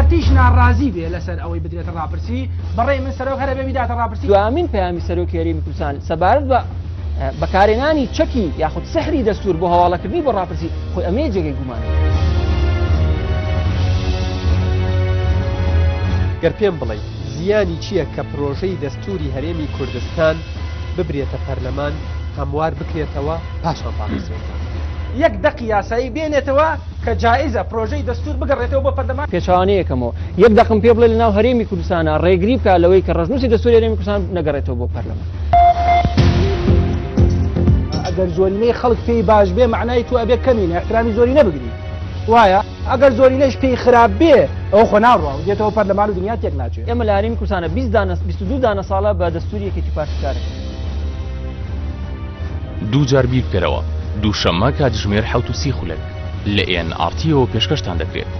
پارتیش ناڕازی بێ لەسەر ئەوەی بدرێتە ڕاپرسی، بەڕەی من سەرۆک هەر ئەبێ بیداتە ڕاپرسی. دوامین پەیامی سەرۆکی هەرێمی کوردستان سەبارەت بە بەکارهێنانی چەکی یاخود سحری دەستور بۆ هەواڵەکردنی بۆ ڕاپرسی خۆی ئەمەیە جێگەی گومانە. گەر پێم بڵێی زیانی چییە کە پرۆژەی دەستووری هەرێمی کوردستان ببرێتە پەرلەمان هەموار بکرێتەوە پاشان ڕابسرێتەوە؟ یەک دەقی یاسایی بێنێتەوە کە جائیزە پرۆژەی دەستوور بگەڕێتەوە بۆ پەرلەمان. پێچەوانەیەکەمەوە یەک دەقم پێ بڵێ لەناو هەرێمی کوردستانا ڕێگری بکات لەوەی کە ڕەشنووسی دەستووری هەرێمی کوردستان نەگەڕێتەوە بۆ پەرلەمان. ئەگەر زۆرینەی خەڵک پێی باش بێ مەعنای تۆ ئەبێ کەمینە ئیحترامی زۆرینە بگری وایە؟ ئەگەر زۆرینەش پێی خراپ بێ ئەوە خۆ ناڕوا و دێتەوە پەرلەمان و دنیا تێک ناچێ. ئێمە لە هەرێمی کوردستانا 20 دانە 22 دانە ساڵە بە دەستووری یەکێتی پارتی کارەکەین. دووجار بیر بکەرەوە دووشەممە کاتژمێر 7 و سی خولەک لە ئێن ئاڕ تیەوە پێشکەشتان دەکرێت.